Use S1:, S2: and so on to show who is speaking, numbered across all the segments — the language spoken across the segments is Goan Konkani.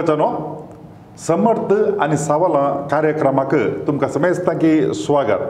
S1: मोगाच्यानो समर्थ आनी सवालां कार्यक्रमाक तुमकां समेस्तांकी स्वागत।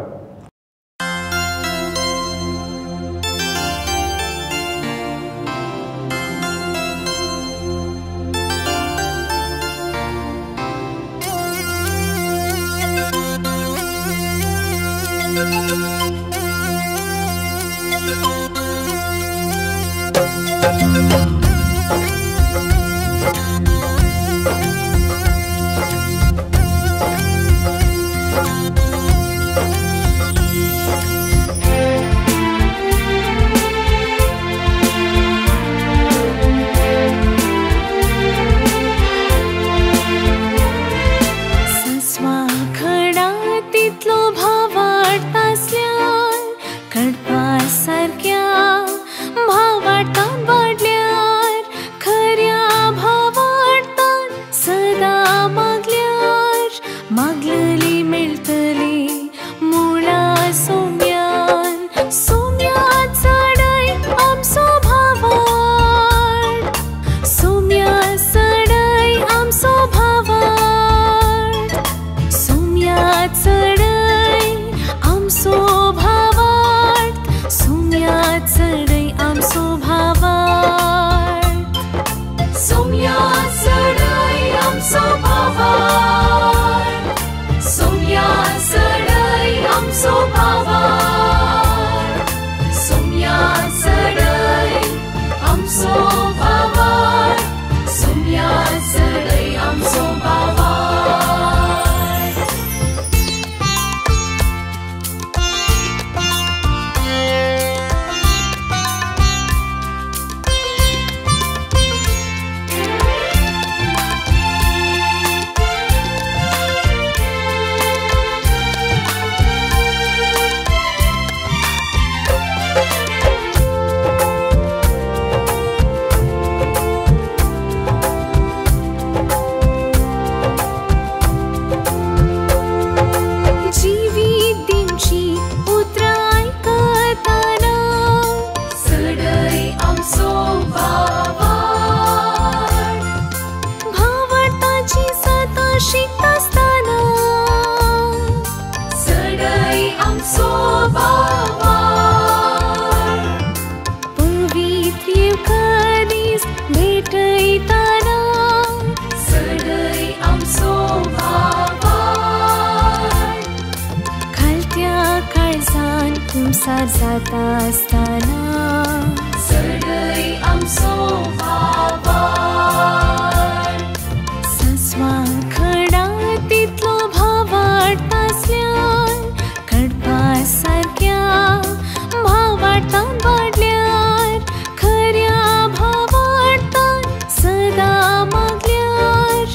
S2: कुमसार जाता आसतना
S3: चडय आमचो भावार्थ।
S2: सांसवां खडा तितलो भावार्थ आसल्यार कडपा सारक्या भावार्थान वाडल्यार खऱ्या भावार्थान सदां मागल्यार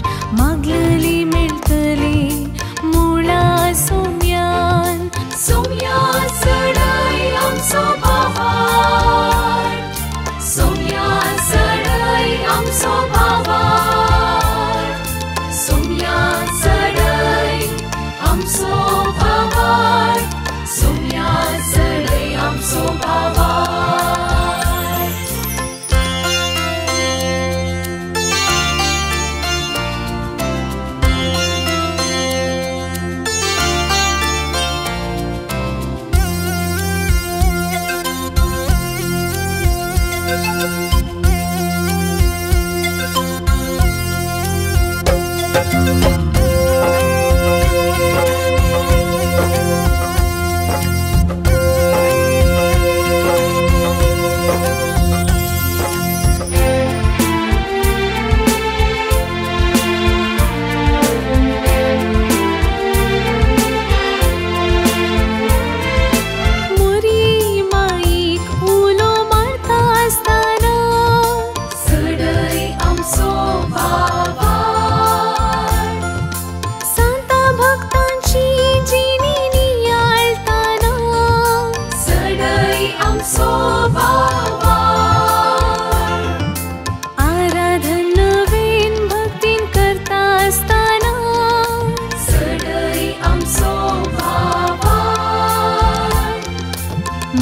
S2: मागलली मेळटली मुळा सोम्यान।
S3: सोम्या चडय आमचो भावार्थ, सोम्या चडय आमचो भावार्थ, सोम्या चडय आमचो भावार्थ, सोम्या चडय आमचो भावार्थ।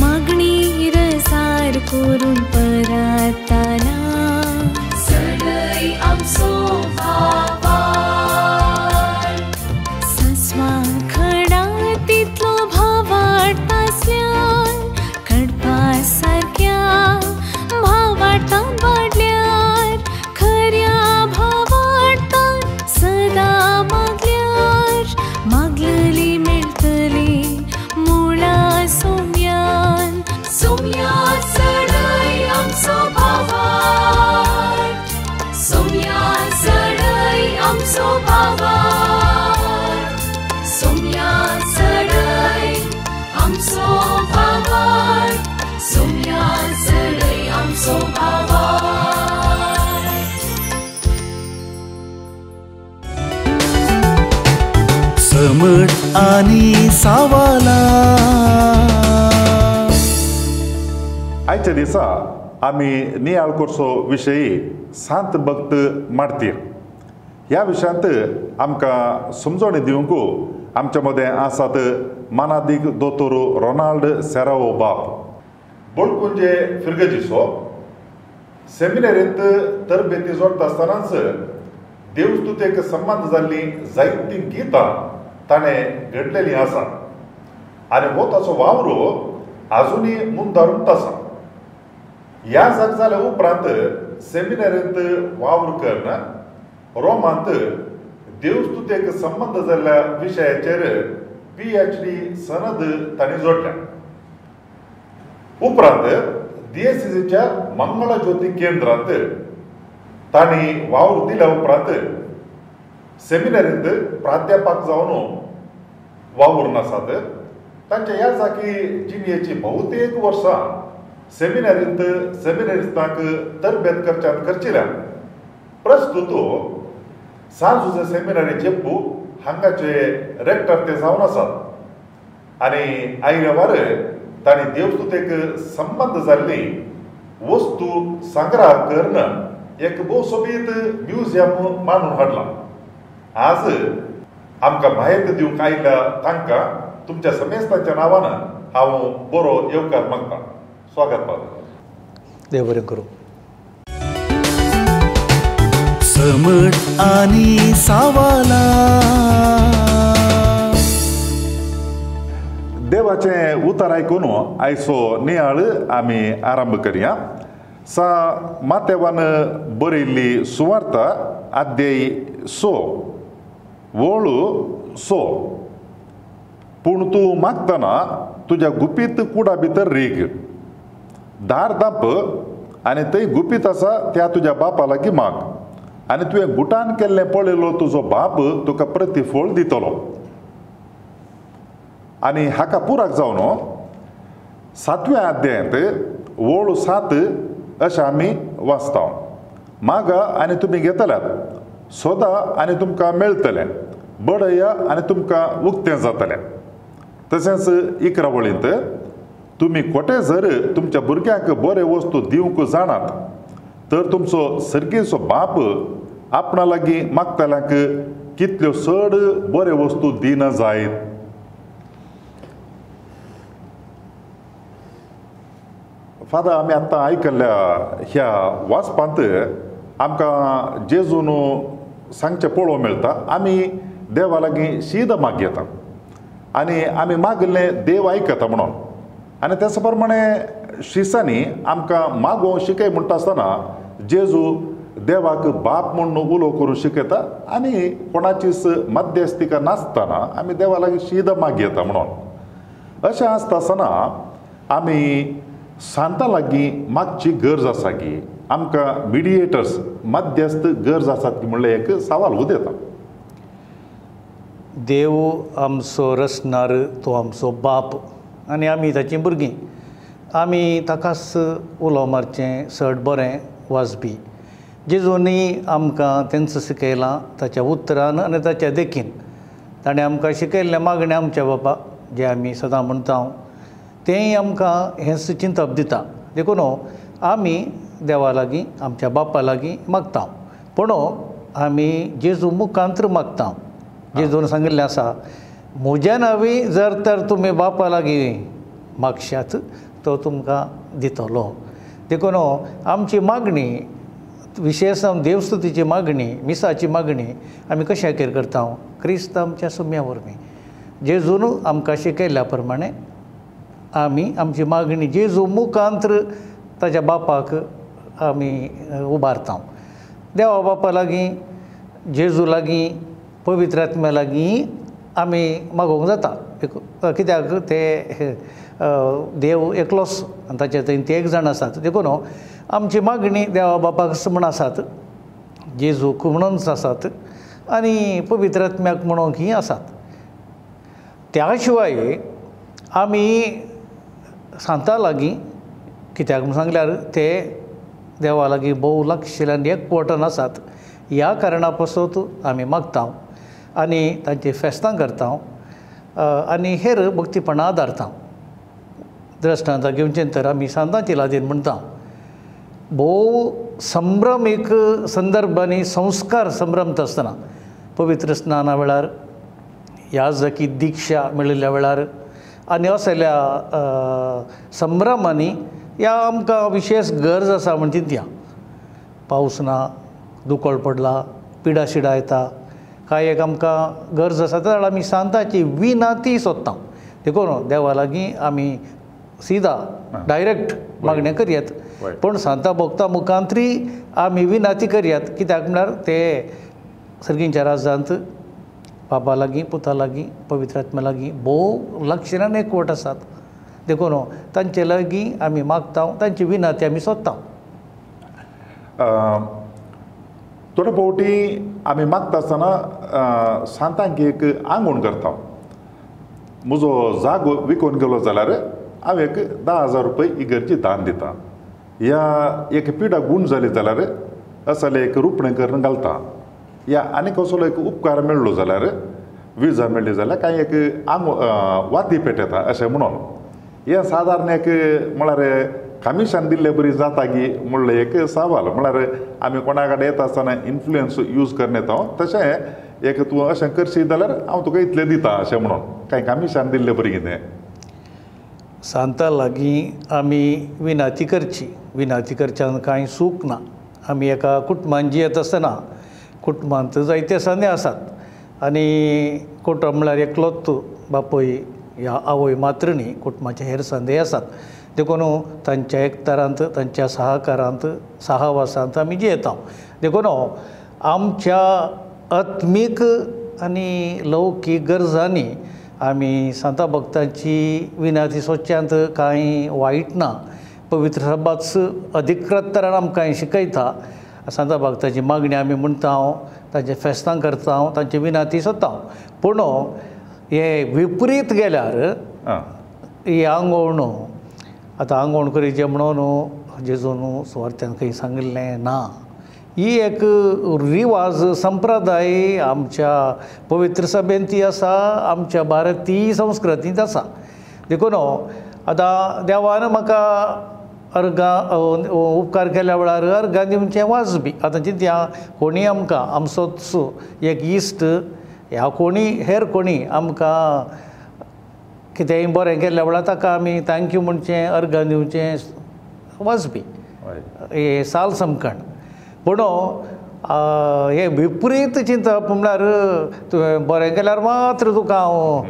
S2: मागणी रसार करून पराताना
S3: चडय आमचो भावार्थ। आमचो भावार्थ, सोम्या चडय आमचो भावार्थ.
S4: समट आनी सावाला.
S1: आयच्या दिसा आमी नियाळ करचो विशयी सांत भक्त मार्तीर. ह्या विशयांत आमकां समजणी दिवंक आमच्या मदें आसात मानादीक दोतोर रोनाल्ड सेरावो बाप, बळकुंजे फिर्गजीचो. सेमिनारींत तरबेती जोडटा आसतनाच देवस्तुतेक संबंद जाल्लीं जायतीं गितां ताणें घडलेलीं आसात आनी हो ताचो वावर आजुनूय मुंदारूच आसा. ह्या जाग जाल्या उपरांत सेमिनारींत वावर करून रोमांत देवस्तुतेक संबंद जाल्ल्या विशयाचेर PhD सनद तांणी जोडल्या. उपरांत दियेसेजीच्या मंगळज्योती केंद्रांत तांणी वावर दिल्या उपरांत सेमिनारींत प्राध्यापक जावन वावरून आसात. तांच्या ह्या जागी जिणेची बहुतेक वर्सां सेमिनारींत सेमिनारिस्तांक तरबेत करच्यांत खर्चिल्या. प्रस्तुत सांत जुझे सेमिनारी जेप्पू हांगाचे रेक्टर ते जावन आसात आनी आयल्या तांणी देवस्तुतेक संबंद जाल्ली वस्तू संग्रह करून एक भोव सोबीत म्युझियम मांडून हाडलां. आज आमकां म्हायती दिवंक आयिल्ल्या तांकां तुमच्या समेस्तांच्या नांवान हांव बरो येवकार मागता. स्वागत पावता.
S5: देव बरें करूं.
S4: समट आनी सावाला.
S1: देवाचें उतर आयकून आयचो नियाळ आमी आरंभ करया. सा मातेवान बरयल्ली सुवार्ता अध्याय 6 वळ 6. पूण तूं मागतना तुज्या गुपीत कुडा भितर रीग, दार दाप आनी थंय गुपीत आसा त्या तुज्या बापा लागीं माग आनी तुवें गुटान केल्लें पळयलो तुजो बाप तुका प्रतिफळ दितलो. आनी हाका पुराक जावन 7व्या अध्यायांत वळ 7 अशें आमी वाचता. मागा आनी तुमी घेतल्यात, सोदा आनी तुमकां मेळटलें, बडया आनी तुमकां उक्तें जातलें. तशेंच 11 वळींत तुमी खोटे जर तुमच्या भुरग्यांक बरे वस्तू दिवंक जाणात तर तुमचो सर्गीचो बाप आपणा लागीं मागतल्यांक कितल्यो चड बरे वस्तू दिना जायत. फादर, आमी आतां आयकल्ल्या ह्या वाचपांत आमकां जेजून सांगचें पळोवंक मेळटा. आमी देवा लागीं शीद मागयता आनी आमी मागिल्लें देव आयकता म्हणून, आनी तेच प्रमाणे शिसांनी आमकां मागोवंक शिकय म्हणटा आसतना जेजू देवाक बाप म्हूण उलो करूं शिकयता आनी कोणाचीच मध्यस्थिका नासतना आमी देवा लागीं शीद मागयता म्हणून. अशें आसता आसतना आमी सांता लागीं मागची गरज आसा की आमकां मिडिएटर्स मध्यस्थ गरज आसात की म्हणलें एक सवाल उदेता.
S5: देव आमचो रचणार, तो आमचो बाप आनी आमी ताचीं भुरगीं. आमी ताकाच उलो मारचें चड बरें वाजपी. जेजूनी आमकां तेंच शिकयलां ताच्या उतरान आनी ताच्या देखीन. ताणें आमकां शिकयल्लें मागणें आमच्या बापा जें आमी सदां म्हणटा तेंय आमकां हेंच चिंतप दिता. देखून आमी देवा लागीं आमच्या बापा लागीं मागता, पूण आमी जेजू मुखांत्र मागता. जेजून सांगिल्लें आसा, म्हज्या नांवी जर तर तुमी बापा लागीं मागशात तो तुमकां दितलो. देखून आमची मागणी विशेश देवस्तुतीची मागणी, मिसाची मागणी आमी कशा खातीर करता? क्रिस्त आमच्या सुम्या वरवीं जेजून आमकां शिकयल्ल्या प्रमाणे आमी आमची मागणी जेजू मुखांत्र ताच्या बापाक आमी उबारता. देवा बापा लागीं, जेजू लागीं, पवित्र आत्म्या लागीं आमी मागोवंक जाता. कित्याक ते देव एकलोच आनी ताचे थंय ते एक जाण आसात. देखून आमची मागणी देवा बापाक म्हण आसात, जेजूक म्हणूनच आसात आनी पवित्र आत्म्याक म्हणून ही आसात. त्या शिवाय आमी सांता लागीं कित्याक म्हूण सांगल्यार ते देवा लागीं भोव लागशिल्ल्यान एकवटान आसात ह्या कारणा पासत आमी मागता आनी तांची फेस्तां करता आनी हेर भक्तीपणा आदारता. दृश्टांत घेवचें तर आमी सांतांची लादीन म्हणटा. भोव संभ्रम एक संदर्भ आनी संस्कार संभ्रमता आसतना पवित्र स्नाना वेळार याजकी दीक्षा मेळिल्ल्या वेळार आनी असल्या संभ्रमांनी ह्या आमकां विशेश गरज आसा म्हण चिंतया. पावस ना, दुकळ पडला, पिडा शिडा येता, कांय एक आमकां गरज आसा जाल्यार आमी सांताची विनाती सोदता. देखून देवा लागीं आमी सिदा डायरेक्ट मागणें करयात पूण सांता भोगता मुखांतरी आमी विनाती करयात कित्याक म्हळ्यार ते सर्गींच्या राजांत बाबा लागीं पुता लागीं पवित्र आत्म्या लागीं भोव लागशिल्ल्यान एकवट आसात. देखून तांचे लागीं आमी मागता तांची विनाती आमी सोदता.
S1: थोडे फावटी आमी मागता आसतना सांतांक एक आंगवण करता. म्हजो जागो विकून गेलो जाल्यार हांव एक 10,000 रुपया इगर्जी दान दिता या एक पिडा गूण जाली जाल्यार असले एक रुपणें करून घालता या आनी कसलो एक उपकार मेळ्ळो जाल्यार विजा मेळ्ळी जाल्यार कांय एक आंग वाती पेटयता अशें म्हणून हें सादारण एक म्हळ्यार कमिशन दिल्ले बरी जाता की म्हणलें एक सवाल. म्हळ्यार आमी कोणा कडेन येता आसतना इन्फ्लुयन्स यूज करून येता तशें एक तूं अशें करशी जाल्यार हांव तुका इतलें दिता अशें म्हणून कांय कमिशन दिल्ले बरी कितें.
S5: सांता लागीं आमी विनाती करची. विनाती करच्यान कांय सूख ना. आमी एका कुटुंबान जियेत आसतना कुटुंबांत जायते सांदे आसात आनी कुटुंब म्हळ्यार एकलोच बापूय ह्या आवय मात्र न्ही कुटुंबाचे हेर संदेय आसात. देखून तांच्या एकतारांत तांच्या सहकारांत सहवासांत आमी जियेता. देखून आमच्या आत्मीक आनी लौकीक गरजांनी आमी सांता भक्तांची विनाती सोदच्यांत कांय वायट ना. पवित्र सभाच अधिकृत तरान आमकां शिकयता. सांता भक्ताची मागणी आमी म्हणटा तांचे फेस्तां करता तांची विनाती सोदता. पूण हे विपरीत गेल्यार ही आंगवण आतां आंगवण करीचें म्हणून जेजून सुवार्थ्यान खंय सांगिल्लें ना. ही एक रिवाज संप्रदाय आमच्या पवित्र सभेंत ती आसा आमच्या भारतीय संस्कृतींत आसा. देखून आतां देवान म्हाका अर्गां उपकार केल्या वेळार अर्गां दिवचें वाजबी. आतां चिंतया कोणी आमकां आमचोच एक इश्ट ह्या कोणी हेर कोणी आमकां कितेंय बरें केल्ल्या वेळार ताका आमी thank you म्हणचें अर्गां दिवचें वाजबी हे साल समकण. पूण हें विपरीत चिंतप म्हळ्यार तुवें बरें केल्यार मात्र तुका हांव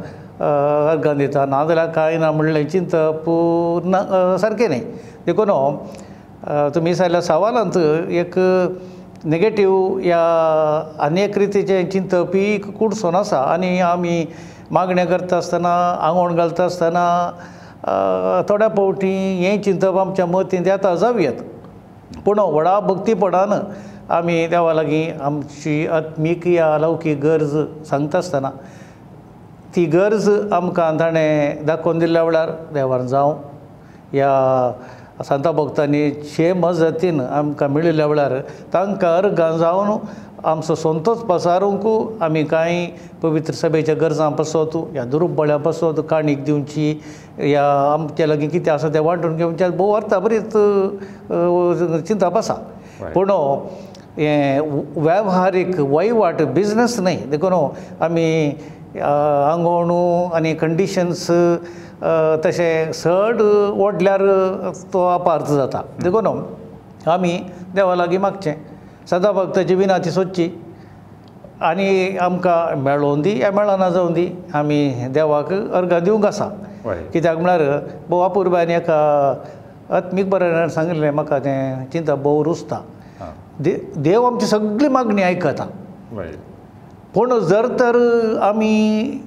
S5: अर्गां दिता नाजाल्यार कांय ना म्हणलें चिंतप ना सारकें न्ही. देखून तुमी जाल्यार सवालांत एक नेगेटीव या आनी एक रितीचें चिंतपी कुडसोन आसा आनी आमी मागणें करता आसतना आंगवण घालता आसतना थोड्या फावटी हें चिंतप आमच्या मतींत येता जावं. पूण व्हडा भक्तीपणान आमी देवा लागीं आमची आत्मीक या लौकीक गरज सांगता आसतना ती गरज आमकां ताणें दाखोवन दिल्ल्या वेळार देवान जावं ह्या सांता भक्तांनी शे मजतीन आमकां मेळिल्ल्या वेळार तांकां अर्गां जावन आमचो संतोष पसारूंक आमी कांय पवित्र सभेच्या गरजां पासत ह्या दुर्बळ्यां पासत काणीक दिवची ह्या आमच्या लागीं कितें आसा तें वांटून घेवचें भोव अर्था बरीच चिंतप आसा. पूण हें वेव्हारीक वहिवाट बिजनस न्हय. देखून आमी आंगवणू आनी कंडिशन्स तशें चड ओडल्यार तो अपार्थ जाता. देखून आमी देवा लागीं मागचें सदां भक्ताची विनाती सोदची आनी आमकां मेळोन दी या मेळना जावं दी आमी देवाक अर्गां दिवंक आसा. कित्याक म्हळ्यार भोव अपुरबायेन एका आत्मीक बरयणान सांगिल्लें म्हाका तें चिंतप भोव रुचता. देव आमची सगळी मागणी आयकता पूण जर तर आमी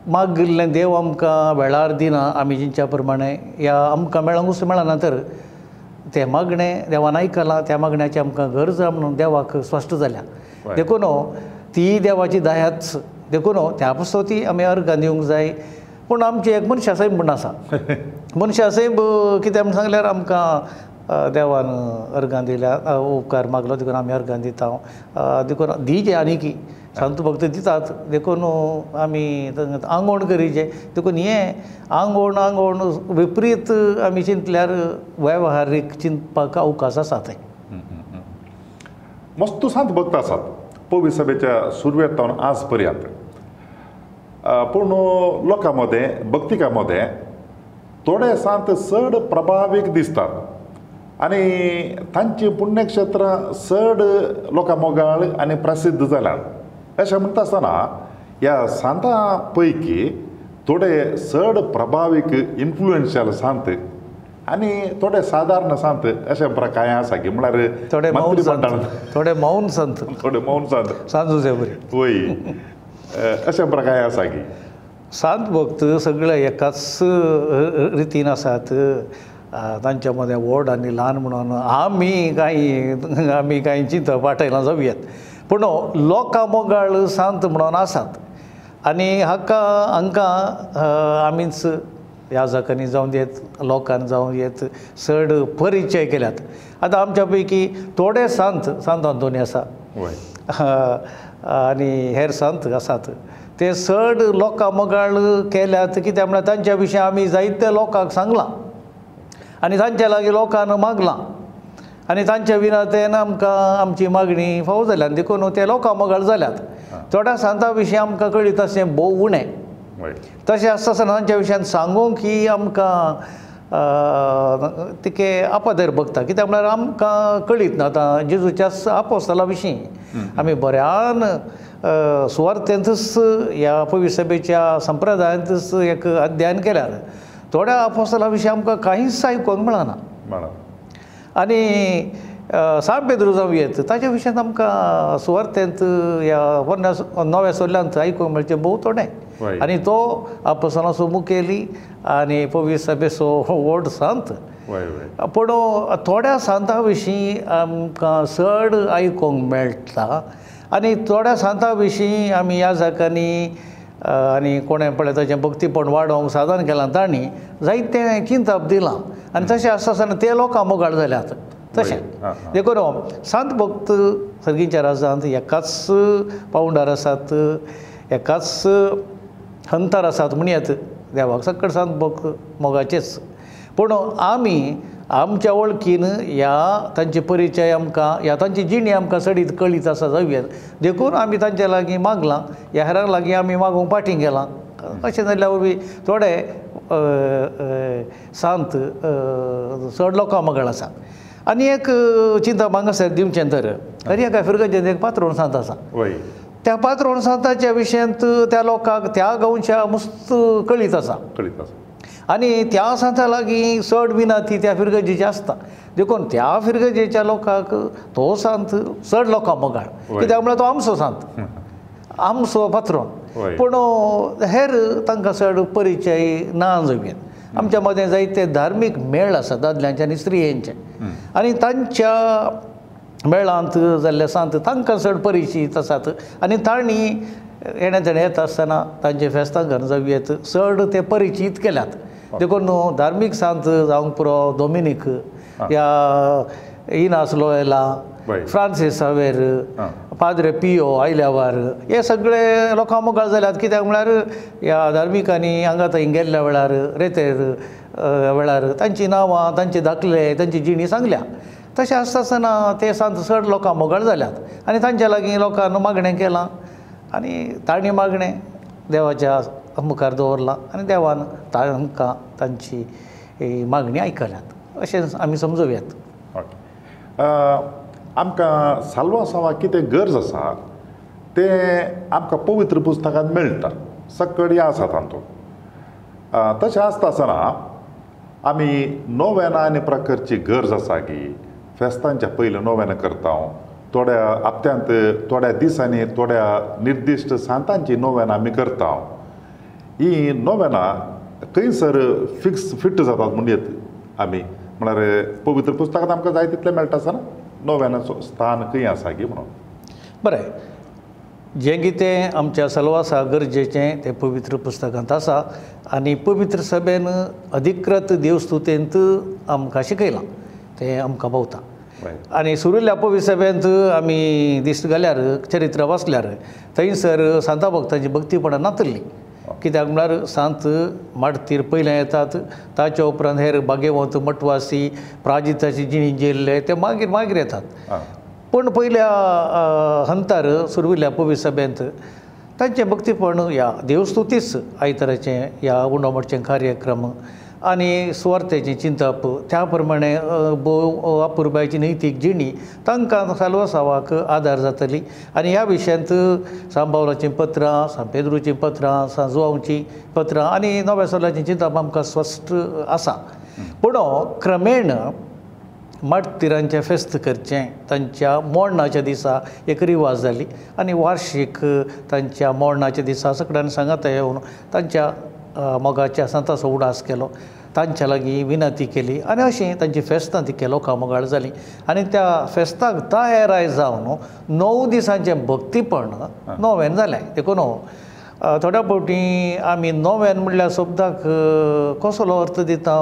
S5: मागिल्लें देव आमकां वेळार दिना आमी जिंच्या प्रमाणे या आमकां मेळोंकूच मेळना तर तें मागणें देवान आयकलां त्या मागण्याची आमकां गरज आसा म्हणून देवाक स्पश्ट जाल्या. देखून ती देवाची दयाच. देखून त्या पासत ती आमी अर्गां दिवंक जाय. पूण आमची एक मनशा सैम म्हूण आसा. मनशा सैम कितें म्हूण सांगल्यार आमकां देवान अर्गां दिल्या, उपकार मागलो देखून आमी अर्गां दिता, देखून दिजे आनी की संत भक्त दितात, देखून आमी आंगवण करीचे. देखून हें आंगवण आंगवण विपरीत आमी चिंतल्यार वेव्हारीक चिंतपाक अवकाश आसा. थंय
S1: मस्त संत भक्त आसात पवी सभेच्या सुरवेक तावन आज पर्यंत, पूण लोकां मदें भक्तिकां मदें थोडे संत चड प्रभावीक दिसतात आनी तांची पुण्यक्षेत्रां चड लोकां मोगाळ आनी प्रसिद्ध जाल्यात. अशें म्हणटा आसतना ह्या सांतां पैकी थोडे चड प्रभावीक इन्फ्लुएन्शियल सांत आनी थोडे सादारण सांत अशें कांय आसा की म्हळ्यार
S5: थोडे मौन संत, थोडे मौन संत,
S1: थोडे मौन संत
S5: सांजूचे बरी
S1: वय अशें कांय आसा की
S5: सांत भक्त सगळे एकाच रितीन आसात. तांच्या मदें व्हड आनी ल्हान म्हणून आमी कांय चिंतप वाटयलां जावयात, पूण लोकां मोगाळ सांत म्हणून आसात. आनी हाका हांकां आमीच याजकांनी जावं येत, लोकांनी जावं येत, चड परिचय केल्यात. आतां आमच्या पैकी थोडे सांत सांत आंतोनी आसा आनी हेर सांत आसात, ते चड लोकां मोगाळ केल्यात. कित्याक म्हळ्यार तांच्या विशीं आमी जायते लोकांक सांगलां आनी तांच्या लागीं लोकांक मागलां आनी तांच्या विनातेन आमकां आमची मागणी फावो जाल्या, देखून ते लोकां मोगाळ जाल्यात. थोड्या सांतां विशीं आमकां कळीत अशें भोव उणें. तशें आसता आसतना तांच्या विशयान सांगूंक ही आमकां तिके आपादेर बघता, कित्याक म्हळ्यार आमकां कळीत ना. आतां जेजूच्या आपोस्तला विशीं आमी बऱ्यान सुवार्थेंतच ह्या पवित्र सभेच्या संप्रदायांतच एक अध्ययन केल्यार थोड्या आपोस्तला विशीं आमकां कांयच आयकूंक मेळना. आनी सांत पेद्रू जावं येत ताच्या विशयांत आमकां सुवार्थेंत ह्या पोरण्या नव्या सोल्यांत आयकूंक मेळचें भोव थोडें. आनी तो आपोस्तलाचो मुखेली आनी पवित्र सभेचो व्हड सांत. पूण थोड्या सांतां विशीं आमकां चड आयकूंक मेळटा आनी थोड्या सांतां विशीं आमी याजकांनी आनी कोणें पळय ताचें भक्तीपण वाडोवंक साधन केलां तांणी जायतें चिंतप दिलां आनी तशें आसता आसतना ते लोकां मोगाळ जाल्यात. तशें देखून सांत भक्त सर्गीच्या राजांत एकाच पावंडार आसात, एकाच हंतार आसात म्हणयत देवाक सकट सांत भक्त मोगाचेच. पूण आमी आमच्या वळखीन ह्या तांचे परिचय आमकां ह्या तांची जिणी आमकां चडीत कळीत आसा जावया, देखून आमी तांच्या लागीं मागलां, ह्या हेरां लागीं आमी मागूंक फाटीं गेलां. अशें जाल्ल्या वरवीं थोडे सांत चड लोकां मोगाळ आसा. आनी एक चिंतप हांगासर दिवचें तर हर एका फिरगजेंत एक पात्रोण सांत आसा, त्या पात्रोण सांताच्या विशयांत त्या लोकांक त्या गांवच्या मस्त कळीत आसा,
S1: कळीत आसा.
S5: आनी त्या सांता लागीं चड विनाती त्या फिरगजेची आसता, देखून त्या फिरगजेच्या लोकांक तो सांत चड लोकां मोगाळ, कित्याक म्हळ्यार तो आमचो सांत, आमचो पात्रोण. पूण हेर तांकां चड परिचय ना जावया. आमच्या मदें जायते धार्मीक मेळ आसा दादल्यांचे आनी स्त्रियांचे, आनी तांच्या मेळांत जाल्ले सांत तांकां चड परिचीत आसात आनी तांणी येणे तेणें येता आसतना तांचे फेस्तां घालून जावं येत चड ते परिचीत केल्यात. देखून धार्मीक सांत जावंक पुरो दोमिनीक या इनास लोयला, फ्रांसीस सावेर, पाद्रे पियो आयल्यावार हे सगळे लोकां मोगाळ जाल्यात. कित्याक म्हळ्यार ह्या धार्मिकांनी हांगा थंय गेल्ल्या वेळार रेतेर वेळार तांचीं नांवां, तांचे दाखले, तांची जिणी सांगल्या. तशें आसता आसतना ते सांत चड लोकां मोगाळ जाल्यात आनी तांच्या लागीं लोकांक मागणें केलां आनी तांणी मागणें देवाच्या मुखार दवरलां आनी देवान तांकां तांची मागणी आयकल्यात अशें आमी समजुयात.
S1: आमकां साल्वासांवाक कितें गरज आसा तें आमकां पवित्र पुस्तकांत मेळटा, सकड आसा तातूंत. तशें आसता आसतना आमी नोवेनां आनी प्रकारची गरज आसा की फेस्तांच्या पयलीं नोवेनां करता, थोड्या हप्त्यांत थोड्या दिसांनी थोड्या निर्दिश्ट सांतांची नोवेनां आमी करता. ही नोवेनां खंयसर फिक्स फिट जातात म्हणयत आमी, म्हळ्यार पवित्र पुस्तकांत आमकां जाय तितलें मेळटा आसतना नोवेनाचो स्थान खंय आसा की म्हणून.
S5: बरें, जें कितें आमच्या सलवासा गरजेचें तें पवित्र पुस्तकांत आसा आनी पवित्र सभेन अधिकृत देवस्तुतेंत आमकां शिकयलां तें आमकां पावता. आनी सुरुल्या पवित्र सभेंत आमी दिस्त घाल्यार चरित्र वाचल्यार थंयसर सांता भक्तांची भक्तीपणां नातल्लीं. कित्याक म्हळ्यार सांत माडतीर पयलें येतात, ताच्या उपरांत हेर बागेवंत मटवासी प्राजिताची जिणी जेल्ले ते मागीर मागीर येतात. पूण पयल्या हंतार सुरविल्ल्या पवित्र सभेंत तांचें भक्तीपण ह्या देवस्तुतीच आयताराचें ह्या उंडो कार्यक्रम आनी सुवार्थेचें चिंतप त्या प्रमाणे भोव अपुरबायेची नैतीक जिणी तांकां साल्वासावाक आदार जातली. आनी ह्या विशयांत सांत पावलाचीं पत्रां, सांत पेद्रूचीं पत्रां, सांत जुवांवचीं पत्रां आनी नव्या सोलाचीं चिंतप आमकां स्पश्ट आसा. पूण क्रमेण मार्तिरांचें फेस्त करचें तांच्या मोडणाच्या दिसा एक रिवाज जाली आनी वार्शीक तांच्या मोडणाच्या दिसा सगळ्यांनी सांगाता येवन तांच्या मोगाच्या सांताचो उडास केलो, तांच्या लागीं विनंती केली आनी अशीं तांची फेस्तां ती लोकां मोगाळ जालीं. आनी त्या फेस्ताक तयाराय जावन 9 दिसांचें भक्तीपण नोवेन जालें. देखून थोड्या फावटी आमी नोवेन म्हणल्यार शब्दाक कसलो अर्थ दिता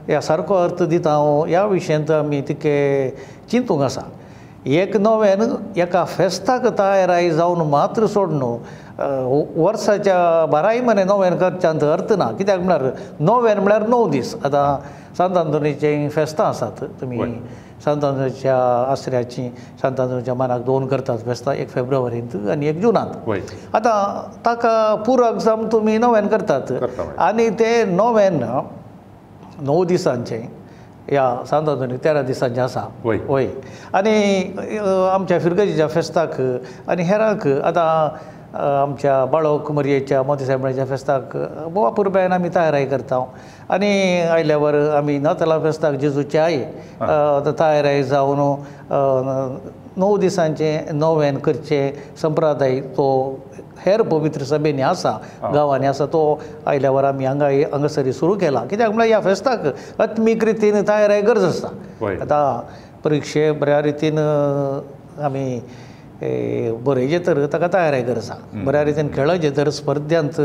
S5: ह्या सारको अर्थ दिता ह्या विशयांत आमी तितके चिंतूंक आसा. एक नोवेन एका फेस्ताक तयाराय जावन मात्र सोडून वर्साच्या बाराय म्हयने नोवेन करच्यांत अर्थ ना. कित्याक म्हळ्यार नोवेन म्हळ्यार 9 दीस. आतां सांत आंतोनीचीं फेस्तां आसात, तुमी सांत आंतोनीच्या आसऱ्याचीं सांत आंतोनीच्या मानाक 2 करतात फेस्तां, एक फेब्रुवारींत आनी एक जुनांत. आतां ताका पुरक जावन तुमी नोवेन करतात आनी ते नोवेन 9 दिसांचें ह्या सांत आंतोनी 13 दिसांचें आसा. वय आनी आमच्या फिरगजेच्या फेस्ताक आनी हेरांक आतां आमच्या बाळोक मरयेच्या मोती सायबाच्या फेस्ताक भोव अपुरबायेन आमी तयाराय करता. आनी आयल्यावर आमी नातालां फेस्ताक जेजूची आई तयाराय जावन 9 दिसांचें नोवेन करचें संप्रदाय तो हेर पवित्र सभेंनी आसा, गांवांनी आसा, तो आयल्यावर आमी हांगा हांगासरी सुरू केला. कित्याक म्हळ्यार ह्या फेस्ताक आत्मीक रितीन तयाराय गरज आसता. आतां परिक्षे बऱ्या रितीन आमी बरयचें तर ताका तयाराय गरज आसा, बऱ्या रितीन खेळचें तर स्पर्ध्यांत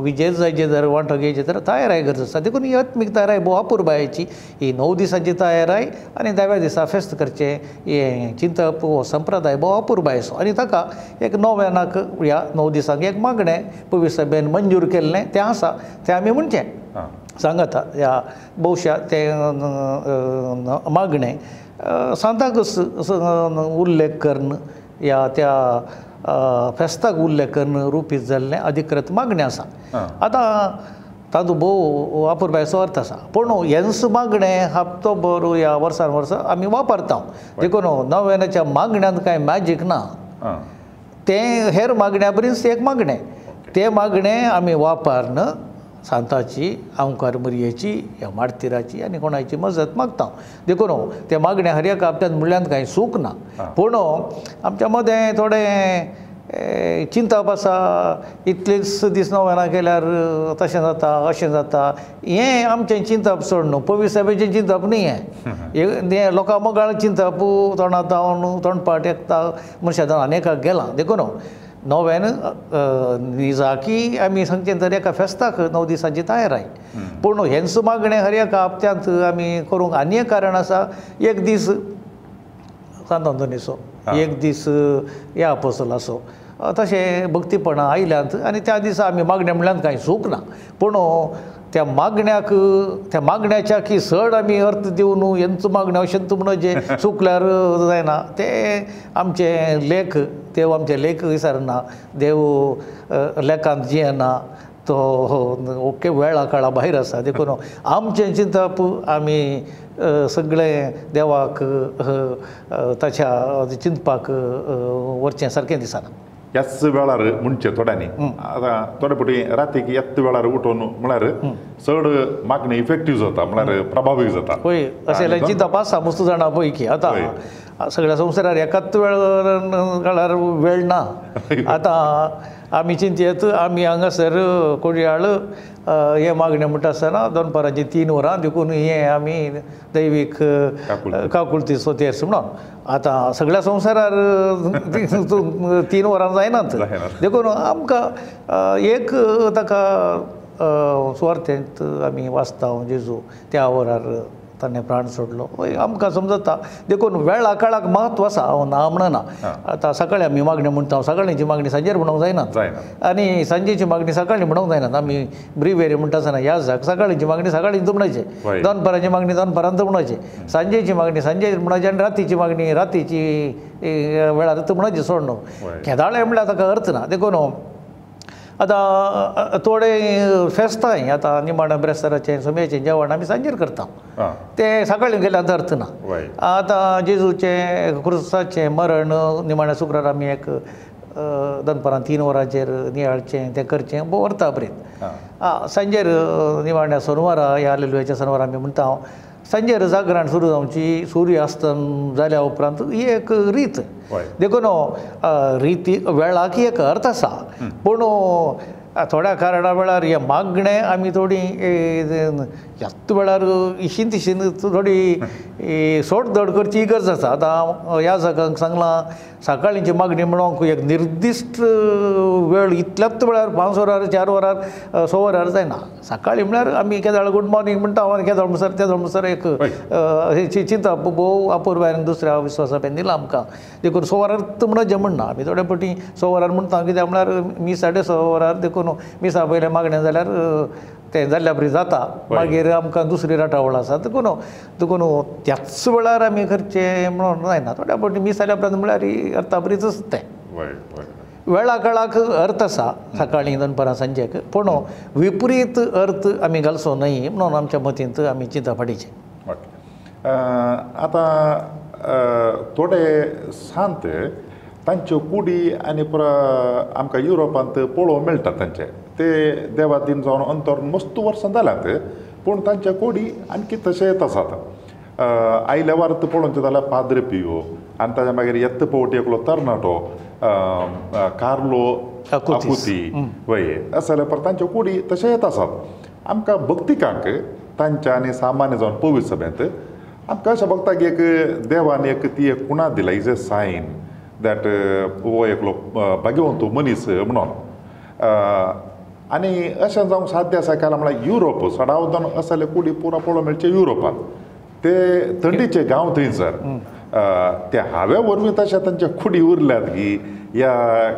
S5: विजेत जायचें जर वांटो घेयचें तर तयाराय गरज आसा. देखून ही आत्मीक तयाराय भोव अपुरबायेची ही 9 दिसांची तयाराय आनी 10व्या दिसा फेस्त करचें हें चिंतप हो संप्रदाय भोव अपुरबायेचो आनी ताका एक नोवेनाक ह्या 9 दिसांक एक मागणें पवित्र सभेन मंजूर केल्लें तें आसा, तें आमी म्हणचें सांगता. ह्या भोवशा तें मागणें सांताकच उल्लेख करून ह्या त्या फेस्ताक उल्लेख करून रुपीत जाल्लें अधिकृत मागणें आसा. आतां तातूंत भोव अपुरबायेचो अर्थ आसा, पूण हेंच मागणें हप्तो भर ह्या वर्सान वर्सा आमी वापरता. देखून नोवेनाच्या मागण्यांत कांय मॅजीक ना, तें हेर मागण्या बरीच एक मागणें, तें मागणें आमी वापरून सांताची आमकार मरयेची ह्या मार्तिराची आनी कोणाची मजत मागता. देखून ते मागणें हर एका हप्त्यांत म्हणल्यान कांय सूख ना, पूण आमच्या मदें थोडें चिंतप आसा, इतलेच दीस नोवेनां केल्यार तशें जाता अशें जाता, हें आमचें चिंतप सोडून पवित्र सभेचें चिंतप न्ही हें, हें लोकां मोगाळ चिंतप तोंडा जावन तोंडपाट एकता मनशां जावन अनेकाक गेलां. देखून नोवेन निजाकी आमी सांगचें तर एका फेस्ताक 9 दिसांची तयाराय, पूण हेंच मागणें हर एका हप्त्यांत आमी करूंक आनी एक कारण आसा, एक दीस सांत आंतोनीचो, एक दीस ह्या आपोस्तलाचो तशें भक्तीपणां आयल्यांत आनी त्या दिसा आमी मागणें म्हणल्यार कांय चूक ना, पूण त्या मागण्याक त्या मागण्याच्या की चड आमी अर्थ दिवन हेंच मागणें अशें म्हणून जें चुकल्यार जायना, तें आमचें लेख देव आमचें लेख विसरना, देव लेखांत जियेना, तो ओके वेळा काळा भायर आसा. देखून आमचें चिंतप आमी सगळें देवाक ताच्या चिंतपाक व्हरचें सारकें दिसना.
S1: ह्याच वेळार म्हणचें थोड्यांनी आतां थोडे फावटी रातीक ह्याच वेळार उठोवन म्हळ्यार चड मागणी इफेक्टीव जाता, म्हळ्यार प्रभावी जाता.
S5: पळय अशें चिंतप आसा मस्त जाणां पैकी. आतां सगळ्या संवसारार एकाच वेळ काळार वेळ ना. आतां आमी चिंतयत आमी हांगासर कोडयाळ हें मागणें म्हणटा आसतना दनपारांची 3 वरां देखून हें आमी दैवीक काकुळतीचो तेर्स म्हणून आतां सगळ्या संवसारार 3 वरां जायनात देखून आमकां एक ताका सुवार्थेंत आमी वाचता जेजू त्या वरार ताणें प्राण सोडलो आमकां समजता. देखून वेळा काळाक म्हत्व आसा हांव ना म्हणना. आतां सकाळीं आमी मागणें म्हणटा सकाळींची मागणी सांजेर म्हणूंक जायना आनी सांजेची मागणी सकाळीं म्हणूंक जायना. आमी ब्रिवेरी म्हणटा आसतना ह्या जाक सकाळींची मागणी सकाळीं म्हणपाची, दनपारांची मागणी दनपारांत म्हणपाची, सांजेची मागणी सांजेर म्हणपाची आनी रातीची मागणी रातीची वेळार म्हणपाची सोड न्हू. केदाळे म्हणल्यार ताका अर्थ ना. देखून आतां थोडे फेस्तांय आतां निमाणें ब्रेस्ताराचें सोम्याचें जेवण आमी सांजेर करता तें सकाळीं गेल्यार अर्थ ना. आतां जेजूचें क्रुसाचें मरण निमाणें शुक्रार आमी एक दनपारां 3 वरांचेर नियाळचें तें करचें भोव अर्था बरें. सांजेर निमाण्या सोनवारा ह्या हालेलुयाच्या सोनवारा आमी म्हणटा हांव सांजेर जागरण सुरू जावची सूर्य अस्तम जाल्या उपरांत ही एक रीत. देखून रिती वेळाक एक अर्थ आसा पूण थोड्या कारणा वेळार हें मागणें आमी थोडी ह्याच वेळार इशीन तिशीन थोडी सोड धड करची गरज आसा. आतां ह्या जागांक सांगलां सकाळींची मागणी म्हणूंक एक निर्दिश्ट वेळ इतल्याच वेळार 5 वरार 4 वरार 6 वरार जायना. सकाळीं म्हळ्यार आमी केदाळ गूड मॉर्निंग म्हणटा आनी केदाळ म्हणसर तेदोळ म्हणसर एक चिंता भोव अपुरबायेन दुसऱ्या विस्वासा पेन दिला आमकां. देखून 6 वरार म्हणचे म्हणना आमी थोडे फावटी 6 वरार म्हणटा कित्याक म्हळ्यार मी 6:30 वरार देखून मिसा पयलें मागणें जाल्यार तें जाल्ल्या बरी जाता मागीर आमकां दुसरी राटावळ आसा. देखून देखून त्याच वेळार आमी करचें म्हणून जायना. थोड्या फावटी मीस जाल्या उपरांत म्हळ्यार अर्था बरीच तें वेळा काळाक अर्थ आसा सकाळीं दनपारां सांजेक पूण विपरीत अर्थ आमी घालचो न्हय म्हणून आमच्या मतींत आमी चिंता फाटीचें.
S1: आतां थोडे सांत तांच्यो कुडी आनी पुरा आमकां युरोपांत पळोवंक मेळटा तांचे ते देवादीन जावन अंतर मस्त वर्सां जाल्यात पूण तांच्या कुडी आणखी तशेंच आसात. आयल्या वार्त पळोवचें जाल्यार पाद्रे पियो आनी ताच्या मागीर येत्त पावटी एकलो तरणाटो कार्लो आकुती वय अशें जाल्यार परत तांच्यो कुडी तशेंच आसात. आमकां भक्तिकांक तांच्या आनी सामान्य जावन पवित्र सभेंत आमकां अशें भोगता की एक देवान एक ती एक कुणा दिला is a sign that हो एकलो भाग्यवंत मनीस म्हणून. आनी अशें जावंक साध्य आसा काय म्हळ्यार युरोप सडावदान असले कुडी पुरा पळोवंक मेळचे युरोपांत ते थंडीचे गांव थंयसर ते हावे वरवीं तशें तांचे कुडी उरल्यात की या